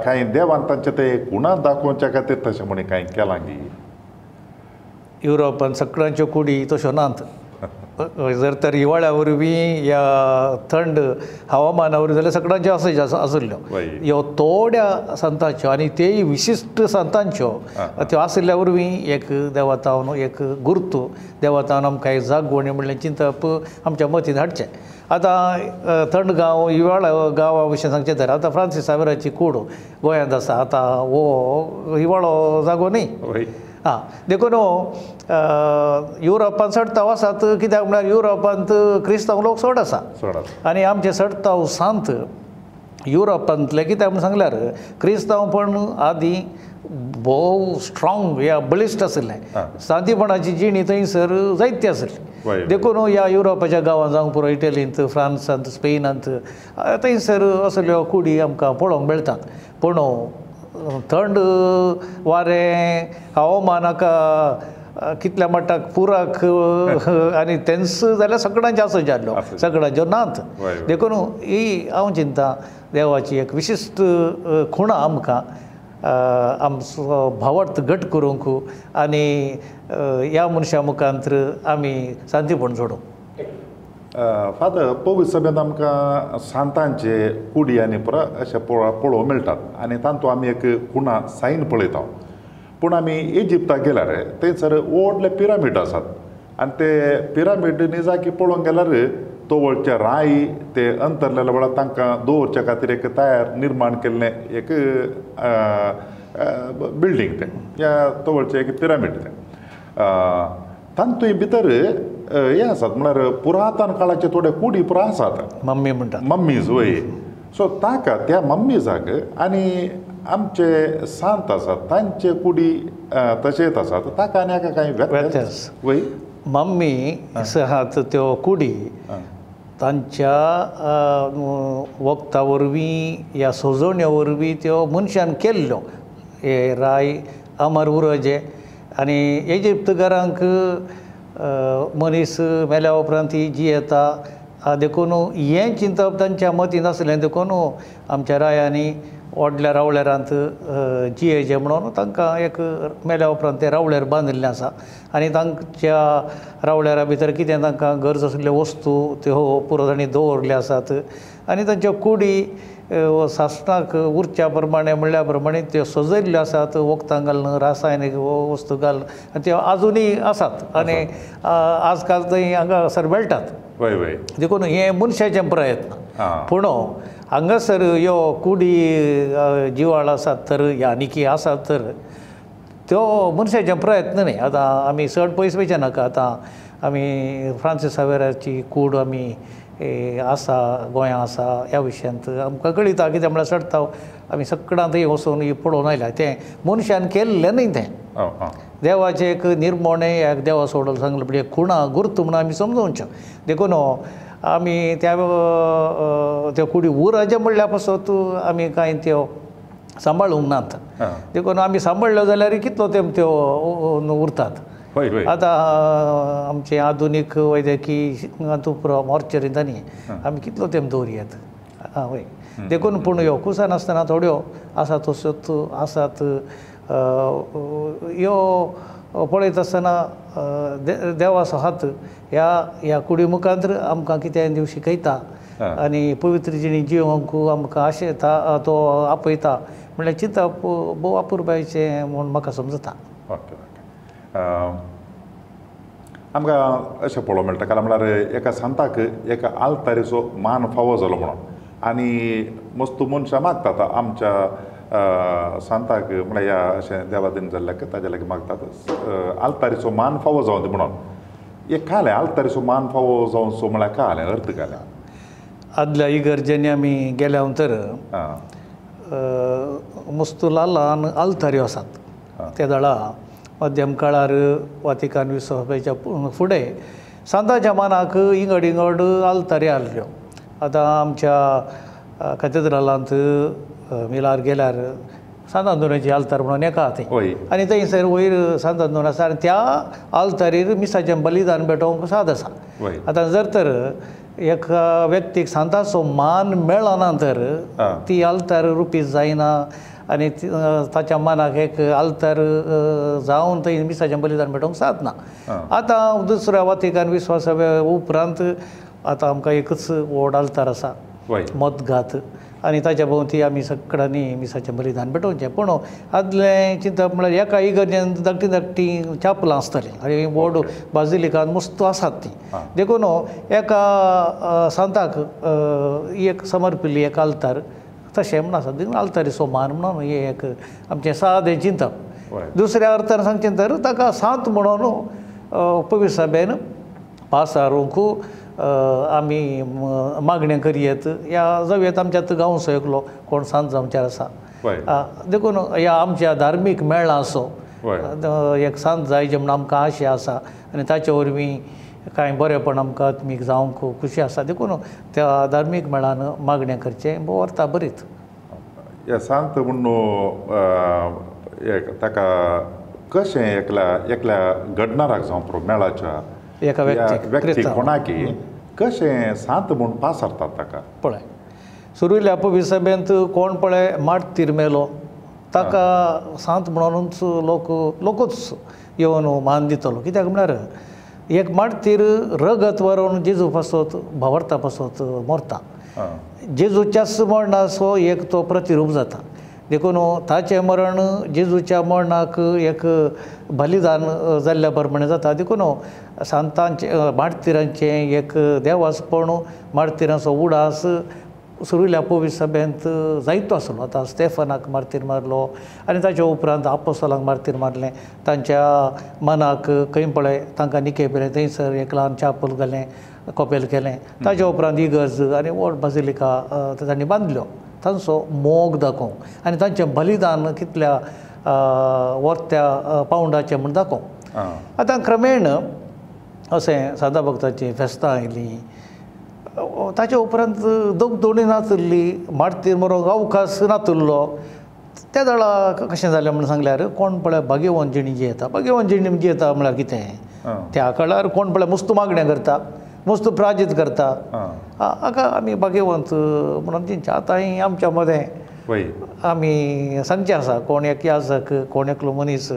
S1: कांय देवान तांचे ते कुणा दाखोवच्या खातीर तशें म्हण कांय केलां की
S5: युरोपान सगळ्यांच्यो कुडी तश्यो नात. जर तर हिवाळ्या वरवीं या थंड हवामाना वरवीं जाल्यार सगळ्यांच्यो आसल्यो ह्यो थोड्या संतांच्यो आनी तेय विशिश्ट संतांच्यो त्यो आशिल्ल्या वरवीं एक देवातावन एक गुर्तू देवातावन आमकां एक जागवणी म्हणलें चिंतप आमच्या मतीन हाडचें. आतां थंड गांव हिवाळा गांवा विशीं सांगचें तर आतां फ्रांसीस सावेराची कूड गोंयांत आसा. आतां हो हिवाळो जागो न्ही आं देखून युरोपांत चडताव आसात कित्याक म्हळ्यार युरोपांत क्रिस्तांव लोक चड आसा आनी आमचे चडताव सांत युरोपांतले कित्याक म्हूण सांगल्यार क्रिस्तांवपण आदीं भोव स्ट्रॉंग या बळिश्ट आशिल्लें सांतीपणाची जिणी थंयसर जायती आसली. देखून ह्या युरोपाच्या गांवांत जावंक पुरो इटलींत फ्रांसांत स्पेनांत थंयसर असल्यो कुडी आमकां पळोवंक मेळटात. पूण थंड वारें हवामानाक कितल्या मट्टाक पुराक आनी तेंच जाल्यार सगळ्यांच्यो आसो जाल्लो सगळ्यांच्यो नात. देखून ही हांव चिंता देवाची एक विशिश्ट खुणा आमकां आमचो भावार्थ घट करूंक आनी ह्या मनशा मुखांत आमी शांतीपण जोडूंक.
S1: फादर पवित्र सभेंत आमकां सांतांचे कुडी आनी पुरा अशें पळोवंक मेळटात आनी तातूंत आमी एक खुणा सायन पळयता. पूण आमी इजिप्ताक गेल्यार थंयसर व्हडले पिरामीड आसात आनी ते पिरामीड निजाकी पळोवंक गेल्यार तवळचे राय ते अंतरलेल्या वेळार तांकां दवरच्या खातीर एक तयार निर्माण केल्लें एक बिल्डींग तें ह्या तवळचें एक पिरामीड तें तातूंत भितर हें आसात म्हळ्यार पुरातन काळाचे थोडे कुडी पुरा आसात
S5: मम्मी म्हणटात
S1: मम्मीज वय. सो ताका त्या मम्मीजाक आनी आमचे सांत आसात तांचे कुडी तशेंच आसात ताका आनी हाका कांय व्यत्यास? वय
S5: मम्मी आसात त्यो कुडी तांच्या वखदा वरवीं या सजोवण्या वरवीं त्यो मनशान केल्ल्यो हे राय अमर उरजे आनी इजिप्तकारांक मनीस मेल्या उपरांत ती जियेता देखून हें चिंतप तांच्या मतींत आसलें देखून आमच्या रायांनी व्हडल्या रावळेरांत जियेचें म्हणून तांकां एक मेल्या उपरांत तें रावळेर बांदिल्लें आसा आनी तांच्या रावळेरा भितर कितें तांकां गरज आशिल्ल्यो वस्तू त्यो पुरो तांणी दवरल्यो आसात आनी तांच्यो कुडी सासणाक उरच्या प्रमाणे म्हणल्या प्रमाणे त्यो सजयल्ल्यो आसात वखदां घालून रासायनीक वस्तू घालून आनी त्यो आजुनूय आसात आनी आजकाल थंय हांगासर मेळटात.
S1: वय वय
S5: देखून हें मनशाचें प्रयत्न पूण हांगासर ह्यो कुडी जिवाळ आसात तर यानिकी आसात तर त्यो मनशाचे प्रयत्न न्ही. आतां आमी चड पयस वयचें नाका, आतां आमी फ्रांसीस सावेराची कूड आमी आसा गोंया आसा ह्या विशयांत आमकां कळटा कितें म्हळ्यार चडता आमी सगळ्यां थंय वचून पळोवन आयल्या तें मनशान केल्लें न्ही तें देवाचें एक निर्मोणें एक देवा सोडल सांगलें म्हणजे खुणा गुर्त म्हणून आमी समजोवचें. देखून आमी त्या त्यो कुडी उराचें म्हणल्या पासत आमी कांय त्यो सांबाळूंक नात देखून आमी सांबाळ्ळ्यो जाल्यार कितलो तेंप त्यो उरतात. आतां आमचें आधुनीक वैद्यकी हातूंत मॉर्चरींत आनी आमी कितलो तेंप दवरयात आं वय. देखून पूण ह्यो कुसां नासतना थोड्यो आसा तश्योच आसात ह्यो पळयत आसतना देवाचो हात ह्या ह्या कुडी मुखार आमकां कितें देव शिकयता आनी पवित्र जिणी जिवंक आमकां आशेता तो आपयता म्हणल्यार चिंतप भोव अपुरबायेचें म्हूण म्हाका समजता.
S1: ओके ओके आमकां अशें पळोवंक मेळटा कारण म्हळ्यार एका सांताक एका आल्तारीचो मान फावो जालो म्हणून आनी मस्त मनशां मागतात आमच्या सांताक म्हळ्यार ह्या अशें देवादीन जाल्ल्याक ताज्या लागीं मागतात आल्तारीचो मान फावो जावं दी म्हणून. एक कालें आल्तारीचो मान फावो जावचो म्हळ्यार कालें अर्थ कालें
S5: आदल्या इगर्जेंनी आमी गेल्या तर मस्त ल्हान ल्हान आल्ताऱ्यो आसात त्या दळा मध्यम काळार वातिकान विसवाच्या फुडें सांताच्या मानाक इंगड इंगड आल्तारी आसल्यो. आतां आमच्या कॅथेड्रलांत मिलार गेल्यार सांत आंतोनाची आल्तार म्हणून एका थंय आनी थंयसर वयर सांत आंतोन आसा आनी त्या आल्तारीर मिसाचें बलिदान भेटोवंक साद आसा. आतां जर तर एका व्यक्तीक सांताचो मान मेळना तर ती आल्तार रुपी जायना आनी ताच्या मनाक एक आल्तार जावन थंय मिसाचें बलिदान भेटोवंक सादना. आतां दुसऱ्या वातिकान विस्वासा उपरांत आतां आमकां एकच व्हड आल्तार आसा मतघात आनी ताच्या भोंवती आमी सगळ्यांनी मिसाचें बलिदान भेटोवचें. पूण आदलें चिंतप म्हळ्यार एका इगर्जेन धाकटीं धाकटीं चापलां आसतालीं आनी व्हड बाजिलिकान मस्त आसात तीं देखून एका सांताक एक समर्पिल्ली एक आल्तार तशें म्हूण आसा देखून आल्तारीचो मान म्हणून हें एक आमचें सादें चिंतप. दुसऱ्या अर्थान सांगचें तर ताका सांत म्हणून पवित्र सभेन पासारूंक आमी मागणें करयेत या जावं आमच्या गांवचो एकलो कोण सांत जावचेर आसा देखून ह्या आमच्या धार्मीक मेळांचो एक सांत जायचे म्हूण आमकां आशा आसा आनी ताचे वरवीं कांय बरेंपण आमकां आत्मीक जावंक खुशी आसा देखून त्या धार्मीक मेळान मागणें करचें भोव अर्था बरीत.
S1: ह्या सांत म्हूण ताका कशें एकल्या एकल्या घडणाराक जावं पुरो मेळाच्या
S5: एका
S1: व्यक्तीक कोणाकी कशें सांत म्हूण पासारतात ताका
S5: पळय सुरुल्या पवित्र कोण पळय मार्तीर मेलो ताका सांत म्हणूनच लोक लोकूच येवन मान दितलो कित्याक म्हळ्यार एक मार्तीर रगत वरोवन जेजू पासत भावार्था पासत मरता जेजूच्याच मरणाचो एक तो प्रतिरूप जाता देखून ताचें मरण जेजूच्या मरणाक एक बलिदान जाल्ल्या प्रमाणे जाता देखून सांतांचें मार्तीरांचें एक देवासपण मार्तीरांचो उडास सुरुल्या पवित्र सभेंत जायतो आसलो. आतां स्टेफनाक मार्तीर मारलो आनी ताच्या उपरांत आपोस्तलांक मार्तीर मारलें तांच्या मनाक खंय पळय तांकां निके पेलें थंयसर एक ल्हान चापल घालें कोपेल केलें ताच्या उपरांत इगर्ज आनी व्हड बाजिलिका तांणी बांदल्यो तांचो मोग दाखोवंक आनी तांचें बलिदान कितल्या वरत्या पावंडाचें म्हूण दाखोवंक. आतां क्रमेण अशें सादा भक्ताचीं फेस्तां आयलीं, ताचे उपरांत दगदोणी नाशिल्ली, मार्तीर मरोंक अवकाश नाशिल्लो. त्या वेळा कशें जालें म्हूण सांगल्यार कोण पळय भाग्यवंत जिणी जियेता, भाग्यवंत जिणी जियेता म्हळ्यार कितें, त्या काळार कोण पळय मुस्त मागणें करता, मुस्त प्राजीत करता, हाका आमी भाग्यवंत म्हणून चिंतचें. आतांय आमच्या मदें आमी सांगचें आसा, कोण एक याजक, कोण एकलो मनीस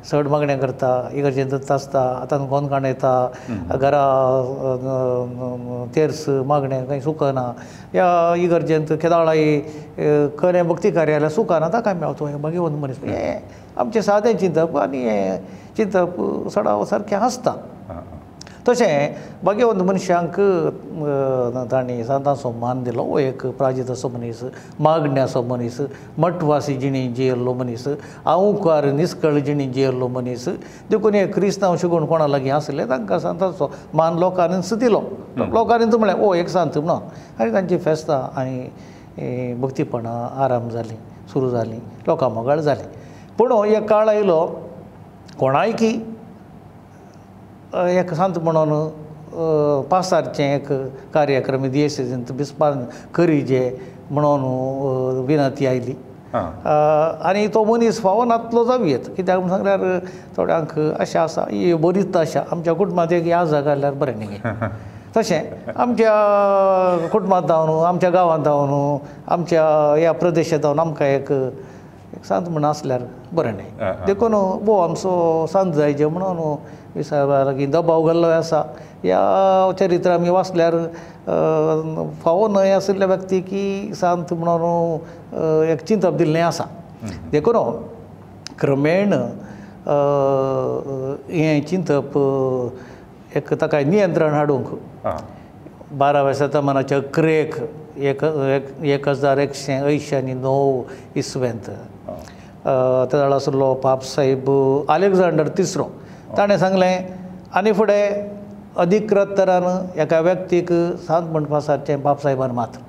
S5: चड मागणें करता, इगर्जेंत आसता, आतां गोंदकाण येता, घरा तेर्स मागणें खंय सुकना, ह्या इगर्जेंत केदाळाय खरें भक्ती कार्यालय सुकना, ताका मेळतो हें भाग्यवंत मनीस. हें आमचें सादें चिंतप आनी हें चिंतप सडाव सारकें आसता. तशें भाग्यवंत मनशांक तांणी सांतांचो मान दिलो. हो एक प्राजिताचो मनीस, मागण्याचो मनीस, मठवासी जिणी जियेल्लो मनीस, आंवकार निस्कळ जिणी जियेल्लो मनीस. देखून हे क्रिस्तांव शिकून कोणा लागीं आसले तांकां सांतांचो मान लोकांनीच दिलो. लोकांनीच म्हळें ओ एक सांत म्हणून, आनी तांची फेस्तां आनी भक्तीपणां आराम जालीं, सुरू जालीं, लोकां मोगाळ जालीं. पूण एक काळ आयलो कोणायकी एक सांत म्हणून पासारचें एक कार्यक्रम दियेसेजींत बिस्पान करीजे म्हणून विनंती आयली आनी तो मनीस फावो नातलो जावं येत. कित्याक म्हूण सांगल्यार थोड्यांक अशें आसा ही बरीच आशा आमच्या कुटुंबांत एक याजक घाल्यार बरें न्ही, तशें आमच्या कुटुंबांत जावन, आमच्या गांवांत जावन, आमच्या ह्या प्रदेशांत जावन आमकां एक सांत म्हूण आसल्यार बरें न्ही. देखून भोव आमचो सांत जायचे म्हणून सायबा लागीं दबाव घाल्लो आसा. ह्या चरित्र आमी वाचल्यार फावो न्हय आशिल्ल्या व्यक्ती की सांत म्हणून एक चिंतप दिल्लें आसा. देखून क्रमेण हें चिंतप एक ताका नियंत्रण हाडूंक 12व्या शतमानाच्या अकरेक 1189 इसवेंत त्या वेळार आसलो पाप साहेब अलेक्झांडर तिसरो, ताणें सांगलें आनी फुडें अधिकृत तरान एका व्यक्तीक सांत म्हणपा सारचें बाप साहेबान मात्र.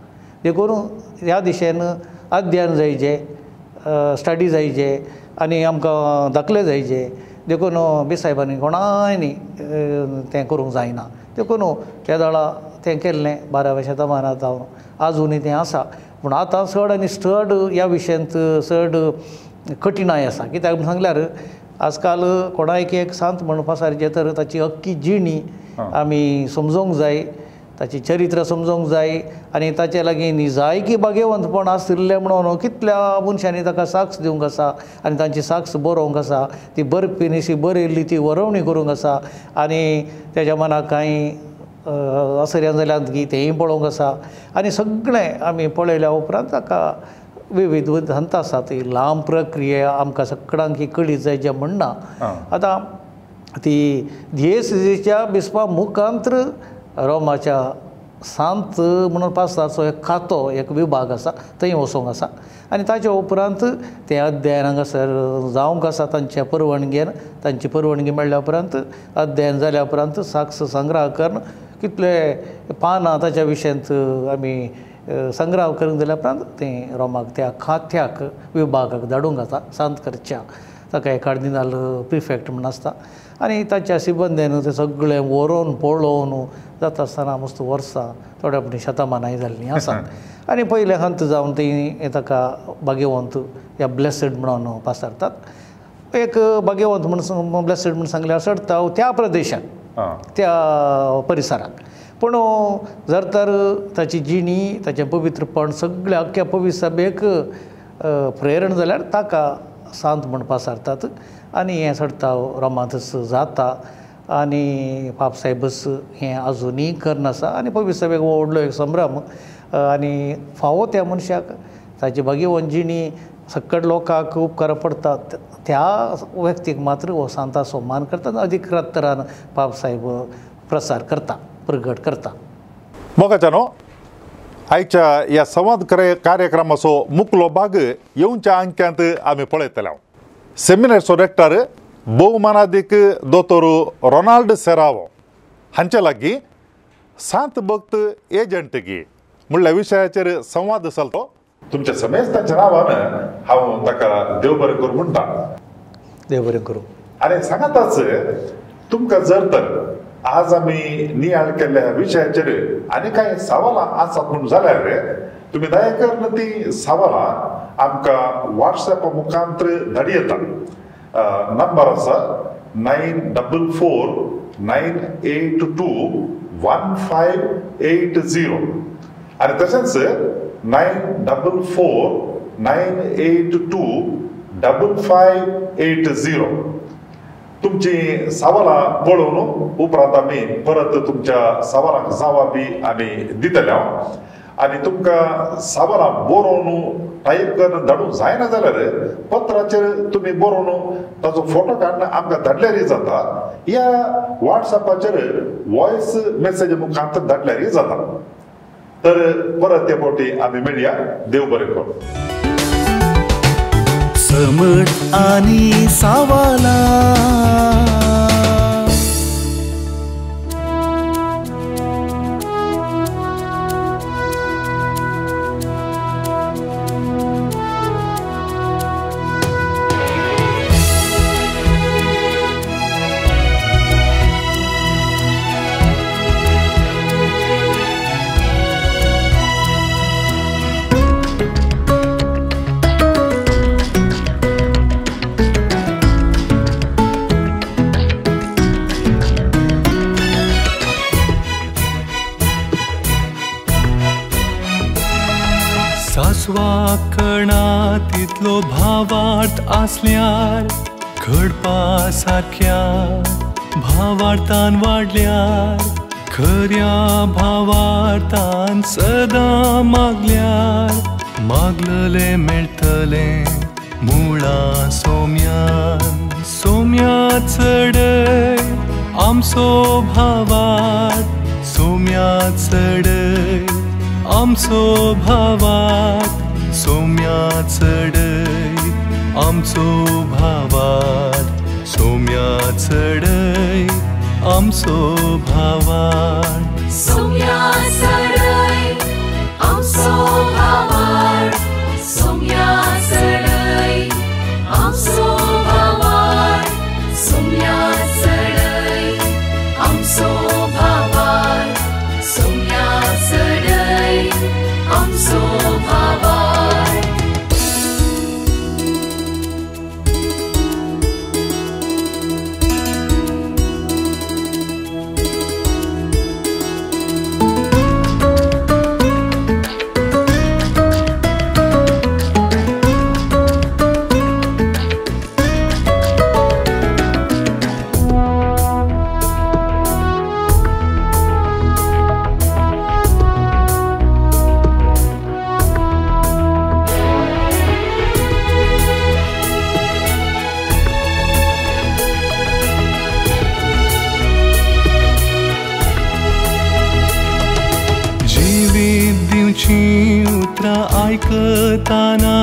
S5: देखून ह्या दिशेन अध्ययन जायचे, स्टडी जायचे आनी आमकां दाखले जायचे. देखून बी साहेबांनी कोणाय न्ही तें करूंक जायना. देखून त्या वेळार तें केल्लें 12व्या शतमानांत जावन आजुनूय तें आसा. पूण आतां चड आनी चड ह्या विशयांत चड कठिणाय आसा. कित्याक म्हूण सांगल्यार आजकाल कोणायक एक सांत म्हणपा सारचें तर ताची अख्खी जिणी आमी समजोंक जाय, ताची चरित्र समजोंक जाय आनी ताचे लागीं निजायकी भाग्यवंतपण आशिल्लें म्हणून कितल्या मनशांनी ताका साक्ष दिवंक आसा आनी तांची साक्ष बरोवंक आसा, ती बरपी निशी बरयल्ली ती वरोवणी करूंक आसा आनी तेज्या मनाक कांय असर्यां जाल्यात की तेंय पळोवंक आसा. आनी सगळें आमी पळयल्या उपरांत ताका विविध संत आसा. ती लांब प्रक्रिया आमकां सगळ्यांक ही कळी जाय जें म्हणना. आतां ती दियेसेजीच्या बिस्पा मुखांत्र रोमाच्या सांत म्हणून पास्ताचो एक खातो, एक विभाग आसा, थंय वचोंक आसा आनी ताचे उपरांत तें अध्ययन हांगासर जावंक आसा. तांच्या परवणगेन, तांची परवणगी मेळ्ळ्या उपरांत अध्ययन जाल्या उपरांत साक्ष संग्रह करून कितले पानां ताच्या विशयांत आमी संग्रह करूंक दिल्या उपरांत तें रोमाक त्या खात्याक विभागाक धाडूंक आसा सांत करच्या. ताका एक कार्दिनाल प्रिफेक्ट म्हूण आसता आनी ताच्या सिबंदेन तें सगळें वरोवन पळोवन जाता आसतना मस्त वर्सां थोड्या फावटी शतमानांय जाल्लीं आसात. आनी पयलें हंत जावन तीं ताका भाग्यवंत या ब्लेसड म्हणून पासारतात. एक भाग्यवंत म्हूण ब्लेसड म्हूण सांगल्यार चडता त्या प्रदेशांत, त्या परिसराक. पूण जर तर ताची जिणी, ताचें पवित्रपण सगळें अख्ख्या पवित्र सभेक प्रेरण जाल्यार ताका सांत म्हूण पासारतात आनी हें चडता रोमांतच जाता. आनी पाप साहेबच हें आजुनूय करून आसा आनी पवित्र सभेक व्हडलो एक संभ्रम आनी फावो त्या मनशाक ताची भाग्यवंत जिणी सकट लोकांक उपकार पडटा त्या व्यक्तीक मात्र हो सांताचो मान करता, अधिकृत तरान पाप साहेब प्रसार करता, प्रगट करता.
S1: मोगाच्यानो आयच्या ह्या संवाद कार्यक्रमाचो मुखलो भाग येवच्या अंक्यांत आमी पळयतले. सेमिनारचो रेक्टर भोवमानादीक दोतोर रोनाल्ड सेरावो हांचे लागीं सांत भक्त एजंट गी म्हणल्या विशयाचेर संवाद चलतो. तुमच्या समेस्तांच्या नांवान हांव ताका देव बरें करूं म्हणटा.
S5: देव बरें करूं.
S1: आनी सांगाताच तुमकां जर तर आज आमी नियाळ केल्ल्या विशयाचेर आनी कांय सवालां आसात म्हूण जाल्यार तुमी दया करून ती सवालां आमकां वॉट्सॅपा मुखांत धाडी येता. नंबर आसा 944 982 1580 आनी तशेंच 944 982 5580. तुमची सवालां पळोवन उपरांत आमी परत तुमच्या सवालांक जवाब बी आमी दितले. आनी तुमकां सवालां बरोवन टायप करून धाडूंक जायना जाल्यार पत्राचेर तुमी बरोवन ताचो फोटो काडून आमकां धाडल्यारय जाता, या वॉट्सॅपाचेर वॉयस मेसेज मुखांत धाडल्यारय जाता. तर परत ते फावटी आमी मेळया. देव बरें करूं.
S4: समट आनी सावाला.
S6: सासवाकणा तितलो भावार्थ आसल्यार घडपा सारक्या भावार्थान वाडल्यार खऱ्या भावार्थान सदां मागल्यार मागललें मेळटलें मुळां सोम्यान. सोम्या चडय आमचो भावार्थ, सोम्या चडय आमचो भावार्थ, सोम्या चडय आमचो भावार्थ, सोम्या चडय आमचो भावार्थ,
S3: सोम्या चडय आमचो भावार्थ, सोम्या चडय आमचो भावार्थ, सोम्या चडय आमचो भावार्थ, सोम्या चडय आमचो भावार्थ.
S6: उतरां आयकताना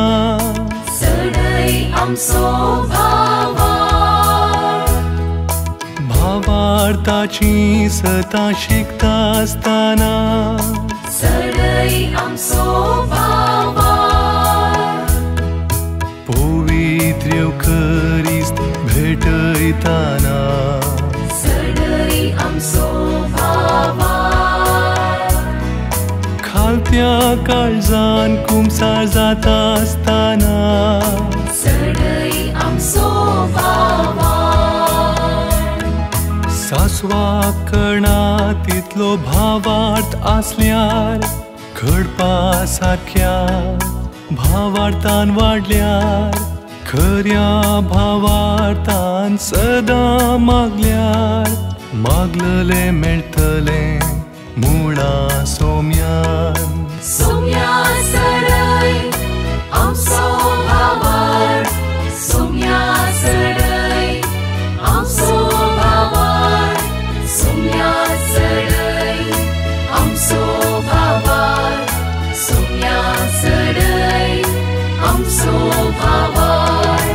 S3: चडय आमचो भावार्थ,
S6: भावार्थाची सतां शिकता आसतना
S3: चडय आमचो भावार्थ,
S6: पवित्र येवकरिस्त भेटयताना
S3: चडय आमचो भावार्थ,
S6: खालत्या काळजान कुमसार जाता आसतना
S3: चडय आमचो भावार्थ.
S6: सासवाकणा तितलो भावार्थ आसल्यार घडपा सारक्या भावार्थान वाडल्यार खऱ्या भावार्थान सदां मागल्यार मागललें मेळटलें मुळां सोम्यान.
S3: सोम्या चडय आमचो भावार्थ, सोम्या चडय आमचो भावार्थ, सोम्या चडय आमचो भावार्थ, सोम्या चडय आमचो भावार्थ.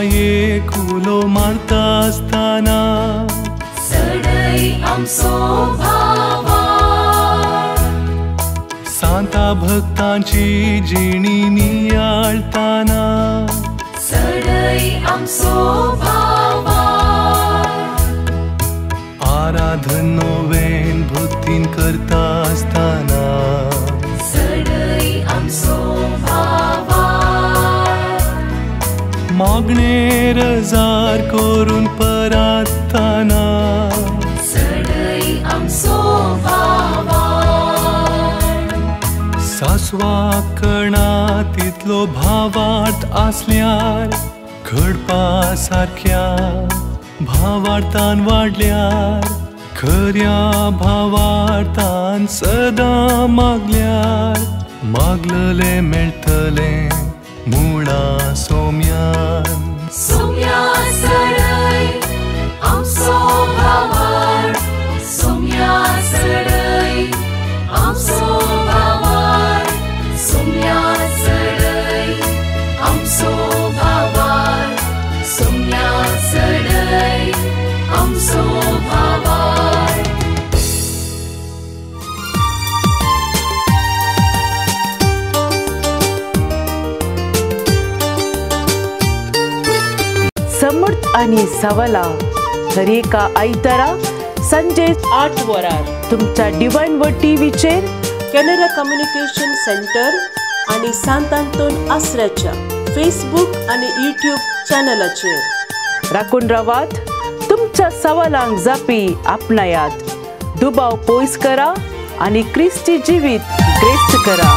S6: मायेक उलो मारता आसतना
S3: चडय आमचो भावार्थ
S6: सांता भक्तांची जिणी नियाळताना
S3: चडय आमचो भावार्थ
S6: आराधन नोवेन भक्तीन करता आसतना
S3: चडय आमचो भावार्थ
S6: मागणे रजार करून परातना
S3: चडय आमचो भावार्थ
S6: सासवा कणा तितलो भावार्थ आसल्यार घडपा सारक्या भावार्थान वाडल्यार खऱ्या भावार्थान सदां मागल्यार मागललें मेळटलें मुळा सोम्यान
S3: सोम्या चडय आमचो भावार्थ सोम्या चडय आमचो भावार्थ सोम्या चडय आमचो भावार्थ सोम्या चडय आमचो भावार्थ.
S7: समर्थ आणि सवला दरेका आयतारा संजे
S8: 8 वरार
S7: तुमच्या डिवाइन वर्ड टीव्हीचेर
S8: कॅनरा कम्युनिकेशन सेंटर आणि सांत आंतोन आसऱ्याच्या फेसबुक आणि यूट्यूब चॅनलाचेर
S7: राखून रावात. तुमच्या सवालांक जापी आपणायात, दुबाव पयस करा आणि क्रिस्ती जिवीत ग्रेस्त करा.